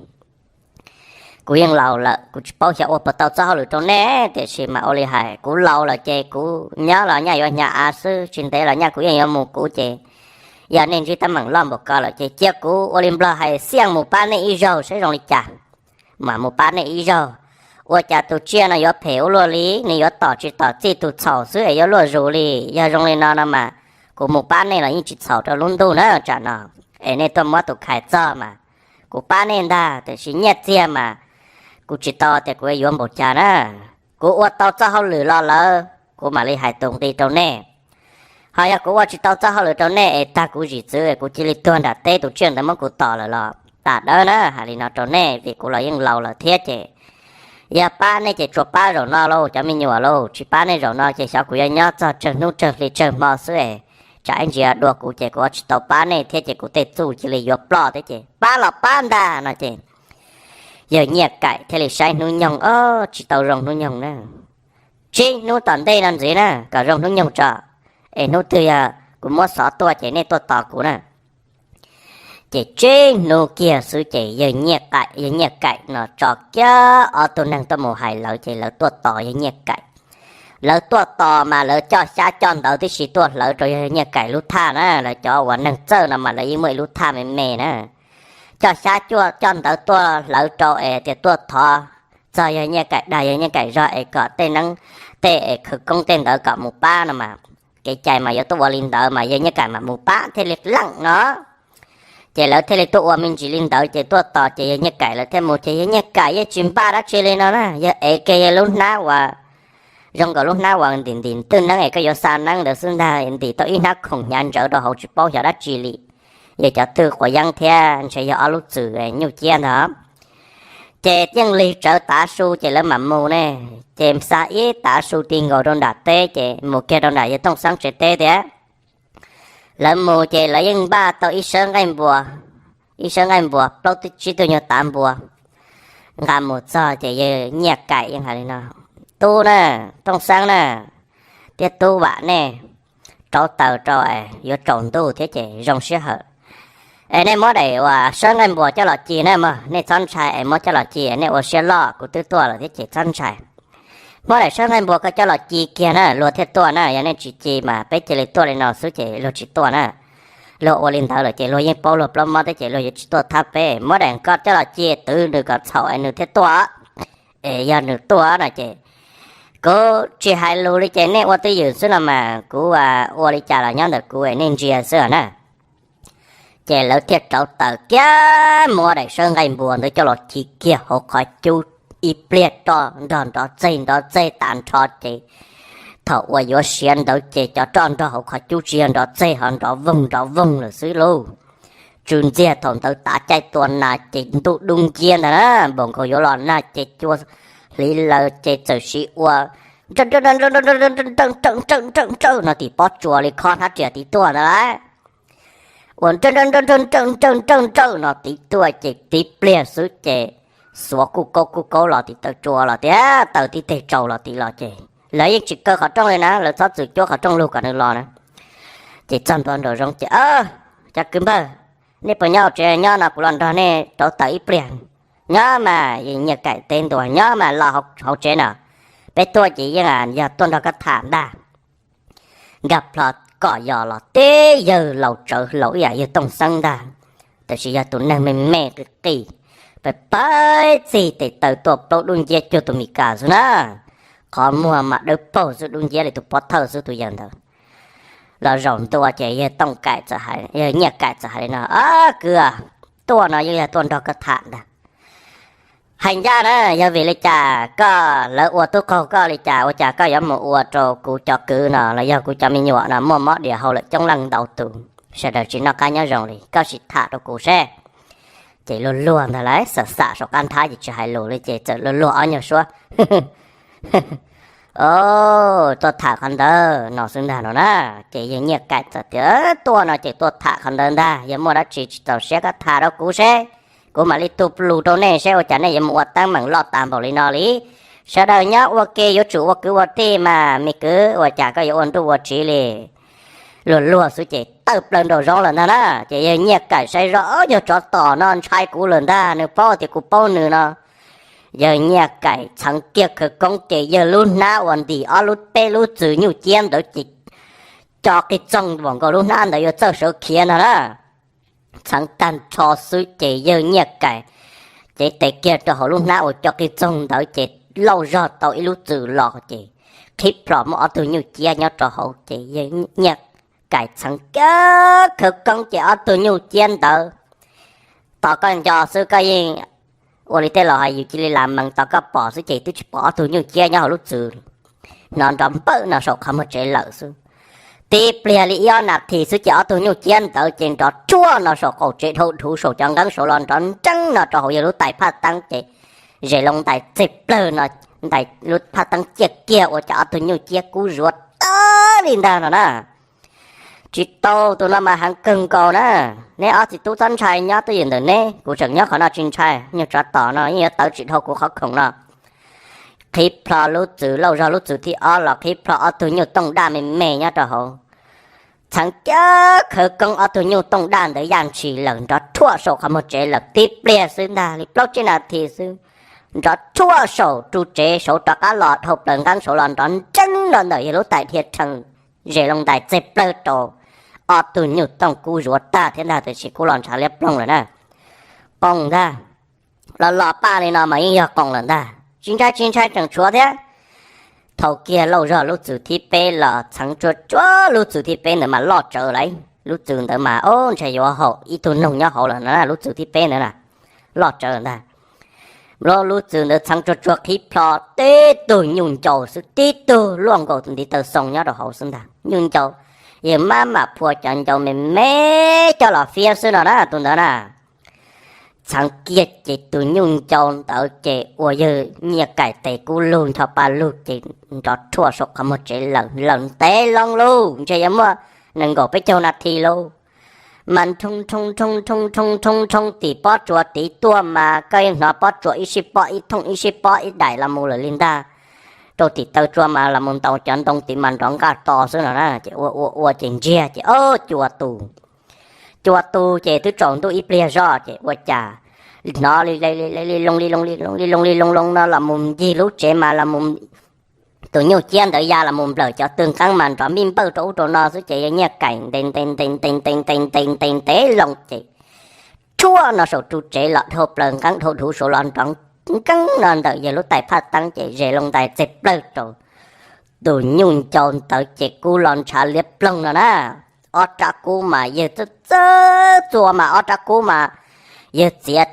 Kuv yeej laus lawm, kuv tsis paub xyov ua puas tau txoj hauj lwm rau nej, tiam sis mas ua li hais kuv laus lawm ces kuv nyob los nyaj yuav hnyav av xwb, tsis ntev los nyaj kuv yeej yuav mus kuv ces yog nej ntsib teeb meem loj npaum ko lawm ces cia kuv ua li Nplog hais xiaj mus pab nej ib zaug saib zoo li cas. Mam mus pab nej ib zaug, ua cas tus tsiaj no yuav phem ua luaj li, nws yuav tom tsis tom txij tus txhaum xwb es yuav luaj zus li. Yog zoo li no no mas kuv mus pab nej los yeej tsis txhaum rau lub ntuj na tsam no. Es nej tuaj muab tus khais txog mas kuv pab nej ntag, tiam sis nyiaj txiag mas kuv tsis tau tias kuv yuav npaum cas na. Kuv ua tau txoj hauj lwm los lawm kuv mam li hais tus nqi rau nej. Ho yog kuv ua tsis tau txoj hauj lwm rau nej es tag kuv zim txwv kuv cia li tuag nram teb, tus tsiaj ntawd muab kuv tom lawm los tas dawb na. Hais li no rau nej vim kuv los yeej laus lawm thiab ces yog pab nej ces tsuas pab zaum no lauj cov me nyuam lauj, tsis pab nej zaum no ces xyov kuv yuav nyob txog tsawg hnub tsawg hli tsawg hmo xwb es tsam ib ntsis dua kuv ces kuv ua tsis tau pab nej thiab ces kuv tej txuj cia li yuav ploj thiab ces pab los pab ntag no ces yawg Nyiaj Kaim thiaj li saib hnub nyoog, o, tsis tau zoo hnub nyoog na. Tsib hnub tom ntej no ntxiv na kom zoo hnub nyoog tso, es hnub twg yog kuv muab xov tuaj ces nej tuaj tos kuv na. Ces tsib hnub kiag xwb ces yawg Nyiaj Kaim, yawg Nyiaj Kaim no tso kiag ob tug neeg tuaj mus hais lawv ces lawv tuaj tos yawg Nyiaj Kaim. Lawv tuaj tos mas lawv coj xyab coj ntawv tib si tuaj hlawv rau yawg Nyiaj Kaim lub thaj na, lawv cov uas neeg txawj no mas lawv yeej muaj ib lub thaj me me na. Coj xyab coj ntawv tuaj hlawv rau es tias tuaj thov txog yawg Nyiaj Kaim dag yawg Nyiaj Kaim zog es kom tej neeb tej es khawv koob tej ntawd kom mus pab no mas kev cai mas yuav tuaj ua li ntawd mas yawg Nyiaj Kaim mas mus pab thiaj li leej no. Ces lawv thiaj li tuaj ua me ntsis li ntawd ces tuaj tos ces yawg Nyiaj Kaim lawv thiaj mus ces yawg Nyiaj Kaim yeej tsis npaj dab tsi li no na, yawg ev kiag yawg lub hnab uas zoo nkaus lub hnab uas ntim ntim twj neeb es koj yuav xa neeb ntawd xwb ntag, ntim tau ib hnab khoom hnyav ntsawv rau hauv tsis paub xyov dab tsi li. Yog cov twj quav yeeb thiab ntshe yog ob lub txwm nyuj ciab ntag. Ces yeej lig tsawv tav su ces lawv mam mus ne. Ces xa ib tav su ti nkaus rau nram teb ces mus kiag rau nram yawg Tooj Xeeb tsev teb tiag. Lawv mus ces lawv yeej npaj tau ib sawb nqaij npua, ib sawb nqaij npua plaub tsib tug nyuag tav npua. Nqa mus txog ces yawg Nyiaj Kaim yeej hais li no, tub na, Tooj Xeeb na, thiab tub Vam nej rauv taws rau es yuav tsaus ntuj thiab ces zoo sij hawm es nej muab daim uas sawb nqaij npua coj los ci na mog, nej txhob ntshai es muab coj los ci, nej ua siab loj kuv twb tuaj lawm thiab ces txhob ntshai. Muab daim sawb nqaij npua koj coj los ci kiag na luag thiaj tuaj na, yog nej tsis ci mas peb cia li tuaj li no xwb ces luag tsis tuaj na. Luag ua li ntawd lawm ces luag yeej paub luag plaub mob thiab ces luag yuav tsis tuaj thab peb, muab daim nkaub coj los cia twv nws kom txhaum es nws thiaj tuaj. Es yog nws tuaj no ces kuv tsis hais lus li ces nej ua twj ywm xwb no mas kuv ua li cas los nyob ntawm kuv es nej ntsia xwb na. Ces lawv thiaj rauv taws kiag muab daim sawb nqaij npua ntawd coj los ci kiag hauv qhov cub ib pliag roj nrog nrov txeg nrov txeg tas nrho ces thaum uas yuav siav ntawd ces cov roj nrog hauv qhov cub tsis yog nrov txeg ho nrov voog nrov voog lawm xwb lauj. Tsw ntxiag thaum ntawd tav caij tua nas ces ntuj dub nciab ntag na, npaum nkaus yuav los nag ces cua hliv laws ces txawm siv ua nrawj nrawj nrawj no tim pob tsuas li khob hnab riam tiv tuaj ntag lauj. Ua nrawj nrawj nrawj nrawj nrawj nrawj nrawj no tiv tuaj ces tib pliag xwb ces xuav kuj kaub kuj kaub los tim taw tsua los tias taw tib teg tsau los tim los ces lawv yeej tsis kaw qhov rooj li na, lawv txhob txwm cuab qhov rooj lug kom nws los na. Ces txog ntua nraum zoov ces, cov kwv npawg, nej puas nyob hauv tsev? Nyob no kuv los nrog nej rauv taws ib pliag. Nyob mas, Nyiaj Kaim teb ntua, nyob mas los hauv tsev no, peb tuaj ces yeej yog tuaj nrog koj tham ntag. Nkag plho kom yog los tib yawg laus tsawv laus ib yam yawg Tooj Xeeb ntag, tab sis yog tus neeg me me qis qis, pawg pawg txig tes taw tuaj plaub dub nciab cuag tus Mis Kas xwb na. Qhov muag mas dawb paug xwb, dub nciab li tus pov thawj xwb tus yawg ntawd. Los zaum ntua ces yawg Tooj Kaim, yawg Nyiaj Kaim txawm hais li no, Ob kwv, tuaj no yeej yog tuaj nrog koj tham ntag. Hais ncaj na, yog vim li cas koj, lawv ua tub qaug koj li cas ua cas koj yuav mus ua rau kuv cov kwv no los yog kuv cov me nyuam no muaj mob dias hau lawm coob leej ntau tus, sawv daws tsis noj qab nyob zoo li, koj sim tham rau kuv seb. Ces luag luag ntag lauj, xam xam saum qab nthab ces tsis hais lus li ces txawm luag luag ob nyuag suab, Tuaj tham qhov ntawd no xwb ntag no na. Ces yawg Nyiaj Kaim txawm tias, Tuaj no ces tuaj tham qhov ntawd ntag, yog muaj dab tsi tsis txaus siab koj tham rau kuv seb, kuv mam li tu lus rau nej seb ua cas nej yuav mus ua teeb meem loj tas npaum li no li. Sawv daws nyob ua ke yuav tsum ua kwv ua tij mas me kwv, ua cas koj yuav ua nruj ua tsiv li. Luag luag xwb ces tawm plaws nraum zoov lawm ntag na. Ces yawg Nyiaj Kaim saib zoj, Ob nyuag tsov tom no ntshai kuv lawm ntag, nws paub tias kuv paub nws no. Yawg Nyiaj Kaim txheev kiag khawv koob ces yawg lub hnab uas ntim ob lub peb lub txwm nyuj ciab ntawd ces co qig txoog npaum nkaus lub hnab ntawd yuav txawj sawv khiav ntag na. Txheev tag nrho xwb ces yawg Nyiaj Kaim cev tes kiag rau hauv lub hnab uas co qig txoog ntawd ces lauj zog tau ib lub txwm los ces qhib plho muaj ob tug nyuj ciab nyob rau hauv ces yawg Nyiaj Kaim txheev kiag khawv koob ces ob tug nyuj ciab ntawd, tos koj nco xwb koj yeej ua li tej laus hais yus cia li lam mees, tos koj pom xwb ces twb tsis pom ob tug nyuj ciab nyob hauv lub txwm, hnov nrov npawj no saum qhov muag tsev lawm xwb. Tib pliag li ib ob nas this xwb ces ob tug nyuj ciab ntawd ces nrov rhuaj no saum qaum tsev dhau dhuv saum cov nqeeb saud los nrov nreeb no rau hauv yawg lub tais phaj teeb ces zes loo ntais txeg plawg no, ntais lub phaj teeb ciaj kiag ua cas ob tug nyuj ciab kub zuav tag li ntag no na. Tsis tau, tus no mas heev kawg nkaus na. Neb ob txiv tub txhob ntshai, nyob twj ywm ntawm neb, kuv tseem nyob qhov no tsis ntshai, nyuag tsov tom no yeej yuav tawv tsis dhau kuv qhov khoom no. Qhib plho lub txwm lauj zog lub txwm thib ob los qhib plho ob tug nyuj tooj daj me me nyob rau hauv. Txheev kiag khawv koob ob tug nyuj tooj daj ntawd yaj ntshis lawm nrov rhuaj saum qhov muag tsev lawm tib pliag xwb ntag li plaub tsib nas this xwb. Nrov rhuaj saum ru tsev saud rov qab los dhau plaws nqeeb saud los nrov nreeb los ntawm yawg lub tais dhia rhees zes loo ntais txeg plawg rau ob tug nyuj tooj kub zuav tag thiab ntag, tiam sis kub los ntshav liab ploog lawm na. Qoos ntag, los los paj li no mas yeej yog qoos lawm ntag, tsis ntshai tsis ntshai tseem tshuav thiab. Thau kiag lauj zog lub txwm thib peb los txheev tsuag tsuag lub txwm thib peb ntawd mas loj tsawv lawm, lub txwm ntawd mas ob ntshe yuav haum ib tug noog nyob hauv lawm na, lub txwm thib peb ntawd na, loj tsawv ntag. Lub, lub txwm ntawd txheev tsuag tsuag qhib plho tib tug nyuj ncaus xwb, tib tug luaj nkaus ntiv taw xoo nyob rau hauv xwb ntag. Nyuj ncaus, yawg mab mam phua cov ncaus me me coj los fiab xwb no na tus ntawd na. Txheev kiag ces tus nyuj ncaus ntawd ces ua yawg Nyiaj Kaim tes kub lug ncho pa lug ces nrov rhuaj saum qhov muag tsev lawm, lawm ntev loo lauj, ntshe yuav muaj nees nkaum peb caug nas this lauj. Mas nrhoo nrhoo nrhoo nrhoo nrhoo nrhoo nrhoo tim pob tsuas tid tuaj mas koj yeej hnov pob tsuas ib sij pob ib thooj ib sij pob ib daim los mus lawm li ntag. Rau tim taw tsua mas los mus ntaus cov ntoo tid mas nrov nqaj to xwb no na. Ces ua ua ua ces ntsiag ces ob cua tus, cua tus ces twb tsaus ntuj ib pliag zoj ces ua cas hnov li li loo li loo li loo li loo li loo loo no los mus ncig lub tsev mas los mus Tus nyuj ciab ntawd ya los mus nplawm cov tw nqeeb mas nrov npij npawj rau ub rau no xwb ces yawg Nyiaj Kaim ntes ntes ntes ntes ntes ntes ntes ntes loo ces rhuaj no saum ru tsev los dhau plaws nqeeb dhau dhuv saud los nrov nkeeb no ntawm yawg lub tais phaj teeb ces ze loo ntais txeg plawg rau tus nyuj ncau ntawd ces kub los ntshav liab ploog no na. Ob rab kub mas yawg txawj txawj txua mas ob rab kub mas yawg txiav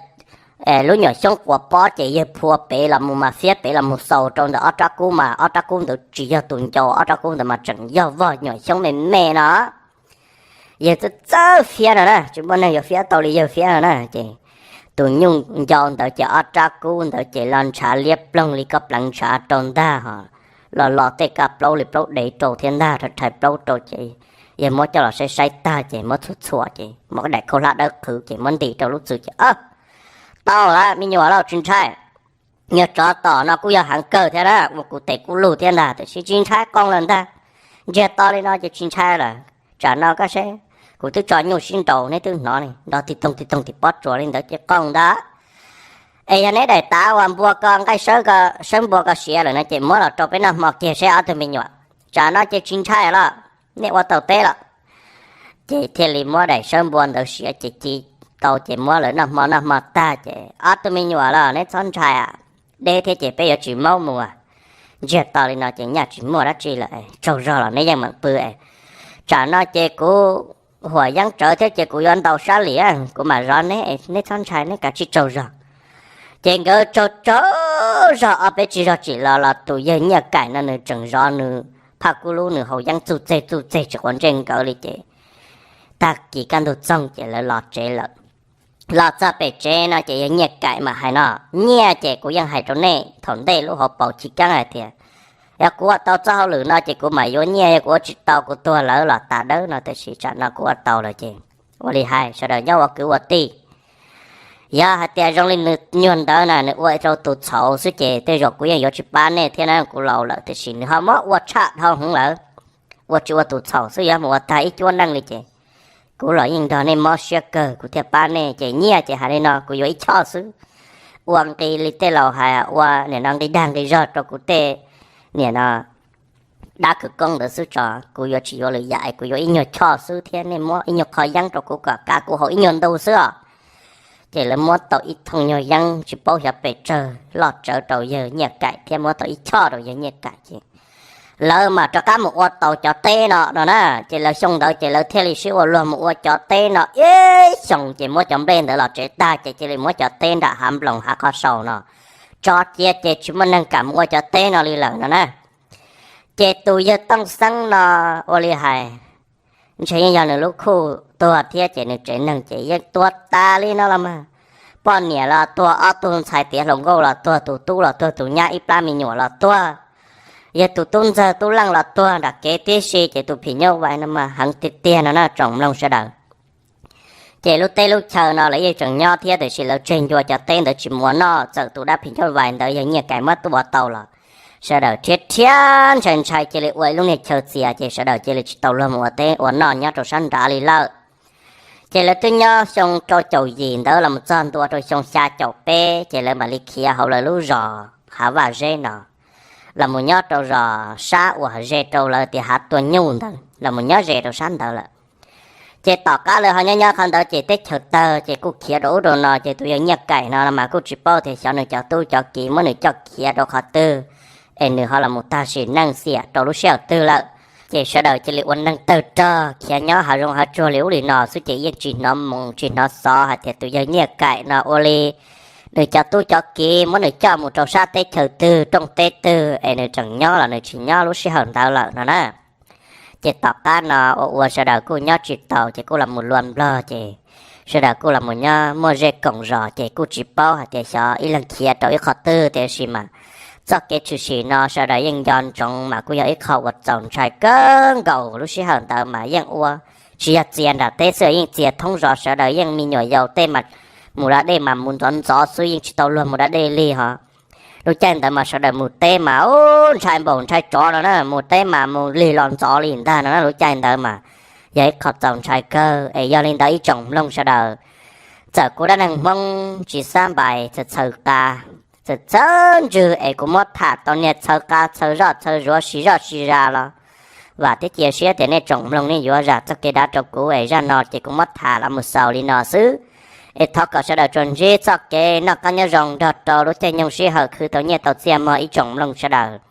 lub nyuam xyoob quas pob ces yawg phua pem los mus mas fiab pem los mus xaus rau ntawm ob rab kub mas ob rab kub ntawd tsis yog tus ncau, ob rab kub ntawd mas tseem yog vog nyuam xyoob me me no. Yawg txawj txawj fiab no na, tsis muaj neeg yuav fiab tau li yawg fiab no na ces tus nyuj ncau ntawd ces ob rab kub ntawd ces los ntshav liab ploog li koj pleev ntshav rau ntag ho. Los los tej kab plaub li plaub dev rau thiab ntag, rhais plaub rau ces yawg muab coj los saib saib tag ces muab txhua txhua ces muab daim khaub hlab dawb qhwv ces muab ntim rau lub txwv ces, Tau lawm me nyuam lauj, tsis ntshai. Yog tsov tom no kuj yog heev kawg thiab na, ua kuv tes kuj lug thiab ntag, tiam sis tsis ntshai, qoos lawm ntag. Ntsiag to li no ces tsis ntshai lawm, tsam no koj seb, kuv twb tso nyuj sib nraus neb twb hnov li nrov tig toog tig toog tim pob tsuas li ntawd ces qoos ntag. Es yog neb daim tav uas npua ko nqaij sawb, sawb npua ko siav lawm no ces muab los rau peb noj hmo kiag seb ob tug me nyuam, tsam no ces tsis ntshai los, nej ua tau teb los. Ces thiaj li muab daim sawb npua ntawd siav ces ci tau ces muab lawv noj hmo, noj hmo tag ces, Ob tug me nyuam los neb txhob ntshai, deb thiab ces peb yuav tsis maub mus. Ntsiag to li no ces nyaj tsis muaj dab tsi lawm, tsaug zog los neb yeej meem pw. Tsam no ces kuv huam yeeb tsawv thiab ces kuv yuav ntaus sab liam, kuv mam zov neb, neb txhob ntshai, neb kav tsij tsaug zog. Ces nkawd tsaug tsaug zog ob peb tsig zog tsim los los tus yawg Nyiaj Kaim no nws tseem zov nws phaj kub lub, nws haus yeeb txuj txeg txuj txeg tsis quav ntsej nkawd li ces tag kis kaj ntug txoog ces lawv los tsev lawm. Los txog pem tsev no ces yawg Nyiaj Kaim mas hais no, Nyiaj, ces kuv yeej hais rau nej thaum ntej lub hauv paus chiv keeb hais tias yog kuv ua tau txoj hauj lwm no ces kuv mam yuav nyiaj, yog kuv ua tsis tau kuv tuag lawm los tas dawb no, tiam sis tsam no kuv ua tau lawm ces ua li hais sawv daws nyob ua kwv ua tij. Yog hais tias zoo li nws nyuag ntawd na, nws ua rau tus txhaum xwb ces tej zaum kuv yeej yuav tsis pab nej thiab na, kuv laus lawm, tiam sis nws ho muab ua tshaj dhau heev lawm, ua tsis ua tus txhaum xwb, yog mus ua tag ib cuab neej li ces kuv los yeej nrog nej mob siab kawg kuv thiaj pab nej. Ces Nyiaj ces hais li no, kuv yuav ib choj xwb, ua nqi li tej laus hais, ua niam no nqi dag nqi zog rau kuv tej niam no dab khawv koob ntawd xwb tso, kuv yuav tsis yuav lwm yam, kuv yuav ib nyuag choj xwb thiab nej muab ib nyuag qho yeeb rau kuv kom kav kuv haus ib nyuag ntu xwb os. Ces lawv muab tau ib thooj nyuag yeeb tsis paub xyov pes tsawg loj tsawv rau yawg Nyiaj Kaim thiab muab tau ib choj rau yawg Nyiaj Kaim ces lawv mam rov qab mus ua taus cov teb no no na. Ces lawv xyoo ntawd ces lawv thiaj li sib ua luag mus ua cov teb no ib xyoos ces muab cov nplej ntawd los tsev tag ces cia li muab cov teb nram hav nploos hav qhov saus no tso cia ces tsis muaj neeg kam mus ua cov teb no li lawm no na. Ces tus yawg Tooj Xeeb no ua li hais, ntshe yeej yog nws lub khuj tuag thiab ces nws tsev neeg ces yeej tuag tas li no los mas. Poj niam los tuag, ob tug ntxhais tiav hluas nkauj los tuag, tus tub los tuag, tus nyab ib plab me nyuam los tuag, yog tus tub ntxawg tub leej los tuag nram kev tib si ces tus phim nyuj vais no mas heev tiag tiag no na tsoom mloog sawv daws. Ces lub teb lub chaw no lawv yeej tseem nyob thiab tiam sis lawv tseg ncua cov teb ntawd tsis mus ua noj, txawm tus dab phim nyuj vais ntawd yawg Nyiaj Kaim muab tua tau los sawv daws rhiab rhiab ntshai ntshai cia li ua ib lub niag chaw txias ces sawv daws cia li tsis tau luag mus ua teb ua noj nyob rau sab nrad li lawm. Ces lawv twb nyob xyoo rau caum yim ntawd los mus txog ntua rau xyoo xya caum peb ces lawv mam li khiav hauv lawv lub zos Hav Vaj Zeb no los mus nyob rau zos sab uas ze rau lawv tias Hav Tua Nyuj ntawd los mus nyob ze rau sab ntawd lawm. Ces tom qab lawv ho nyob nyob qhov ntawd ces teb chaws tawg ces kuj khiav rau ub rau no ces tus yawg Nyiaj Kaim no mas kuj tsis paub tias xyov nws cov tub cov kiv muab nws coj khiav rau qhov twg es nws ho los mus tag sim neej xiam rau lub sij hawm twg lawm. Ces sawv daws cia li ua neeg tawg rog khiav nyob hav zoov hav tsuag li ub li no xwb ces yeej tsis hnov moo tsis hnov xov hais tias tus yawg Nyiaj Kaim no ua li nws cov tub cov kiv muab nws coj mus rau sab teb chaws twg rooj teb twg es nws tseem nyob los nws tsis nyob lub sij hawm ntawd lawm no na. Ces tom qab no ua ua sawv daws kuj nyob tsis taus ces kuj los mus luag nplog ces sawv daws kuj los mus nyob muaj zej koom zos ces kuj tsis paub hais tias xyov ib leeg khiav rau ib qho twg tiam sis mas txoj kev tshwm sim no sawv daws yeej nco ntsoov mas kuj yog ib qho uas txaus ntshai kawg nkaus. Lub sij hawm ntawd mas yeej ua tsis yog txias nram teb xwb, yeej txias thoob zos, sawv daws yeej me nyuam yaus tej mas mus da dej mas mus ntxov ntxov xwb yeej tsis tau luag mus da dej li ho. Lub caij ntawd mas sawv daws mus teb mas ntshai npaum ntshai tsov no na, mus teb mas mus lig los ntxov li ntag no na. Lub caij ntawd mas yog ib qho txaus ntshai kawg es yog li ntawd ib tsoom mloog sawv daws, txawm kuv dab neeg Hmoob tsis xab npais txhaws txhaws qa, txawm txawb ntswg es kuv muab tham tau niag txhawv qab txhawv zoj txhawv zuav si zoj si zas los vam thiab cia siab tias nej tsoom mloog nej yuav zam txoj kev dav rau kuv es zaj no ces kuv muab tham los mus xaus li no xwb. Es thov kom sawv daws tsuas ntsib txoj kev noj qab nyob zoo nrog rau lub caij nyoog sij hawm khwv tau nyiaj tau txiaj mog ib tsoom mloog sawv daws.